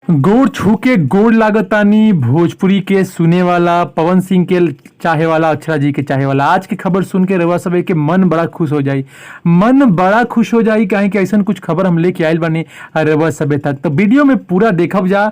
गोड़ छू के गोड़ लागतानी भोजपुरी के सुने वाला, पवन सिंह के चाहे वाला, अक्षरा जी के चाहे वाला। आज की खबर सुन के रउआ सब के मन बड़ा खुश हो जाई, मन बड़ा खुश हो जाई, काहे कि ऐसन कुछ खबर हम लेके आइल बानी रउआ सबे तक। तो वीडियो में पूरा देखब जा।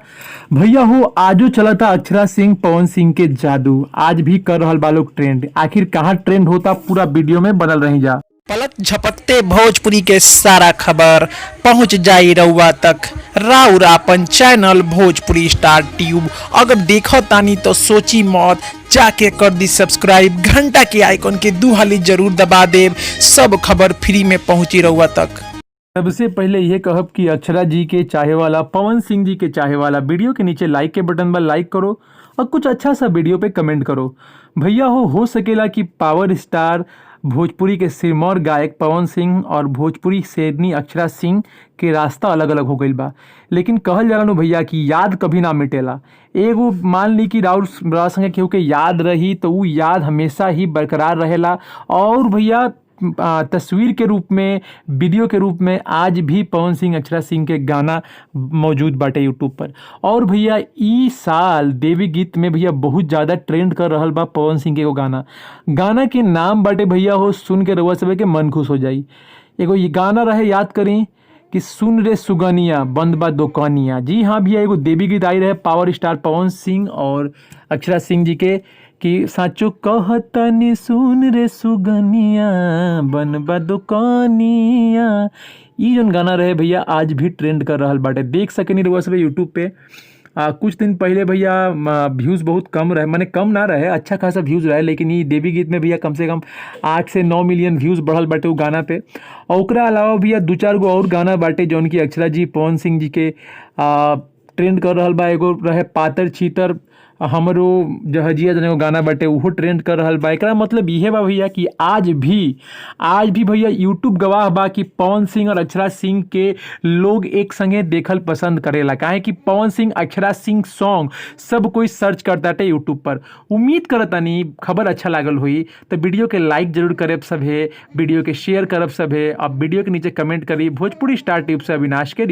भैया हो, आजो चलता अक्षरा सिंह पवन सिंह के जादू, आज भी कर रहल बा लोग ट्रेंड। आखिर कहाँ ट्रेंड होता, पूरा वीडियो में बनल रही जा। पलक झपकते भोजपुरी के सारा खबर पहुंच जाई रउआ तक राउर आपन चैनल भोजपुरी स्टार ट्यूब। अगर देखो तानी तो सोची मत, जाके कर दी सब्सक्राइब, घंटा के आइकन के दू हाली जरूर दबा देब, सब खबर फ्री में पहुंची रउआ तक। सबसे पहले यह कहब कि अक्षरा जी के चाहे वाला, पवन सिंह जी के चाहे वाला, वीडियो के नीचे लाइक के बटन पर लाइक करो और कुछ अच्छा सा वीडियो पे कमेंट करो। भैया हो सकेला कि पावर स्टार भोजपुरी के सिरमौर गायक पवन सिंह और भोजपुरी शेरनी अक्षरा सिंह के रास्ता अलग अलग हो गईल बा, लेकिन कहल जाला नु भैया कि याद कभी ना मिटेला। एगो मान ली कि राउर संगे केहू के याद रही तो ऊ याद हमेशा ही बरकरार रहेला। और भैया तस्वीर के रूप में, वीडियो के रूप में आज भी पवन सिंह अक्षरा सिंह के गाना मौजूद बाटे यूट्यूब पर। और भैया ई साल देवी गीत में भैया बहुत ज़्यादा ट्रेंड कर रहल बा पवन सिंह के एगो गाना। गाना के नाम बाटे भैया हो, सुन के रउआ सब के मन खुश हो जाई। एगो ये गाना रहे, याद करी कि सुन रे सुगनिया बंद बा दोकानिया। जी हाँ भैया, एगो देवी गीत आई रहे पावर स्टार पवन सिंह और अक्षरा सिंह जी के कि साचो कहतनी सुन रे सुगनिया बनबा दुकानिया। ई जौन गाना रहे भैया आज भी ट्रेंड कर रहल बाटे, देख सकेनी रउआ सब यूट्यूब पे। कुछ दिन पहले भैया व्यूज़ बहुत कम रहे, माने कम ना रहे, अच्छा खासा व्यूज़ रहे, लेकिन ई देवी गीत में भैया कम से कम 8 से 9 मिलियन व्यूज़ बढ़ल बाटे उ गाना पे। और ओकरा अलावा भैया दू चार गो और गाना बाटे जौन की अक्षरा जी पवन सिंह जी के ट्रेंड कर रहल बा। एगो रहे पातर छीतर हमरो जहजिया जन एगो गाना बाटे, उहो ट्रेंड कर रहल बा। एकरा मतलब इहे बा भैया कि आज भी भैया यूट्यूब गवाह बा कि पवन सिंह और अक्षरा सिंह के लोग एक संगे देखल पसंद करेला, काहे कि पवन सिंह अक्षरा सिंह सॉन्ग सब कोई सर्च करताटे यूट्यूब पर। उम्मीद करतानी खबर अच्छा लागल होई तो वीडियो के लाइक जरूर करब सभे, वीडियो के शेयर करब सभे और वीडियो के नीचे कमेंट करी। भोजपुरी स्टार टिप्स से अविनाश के।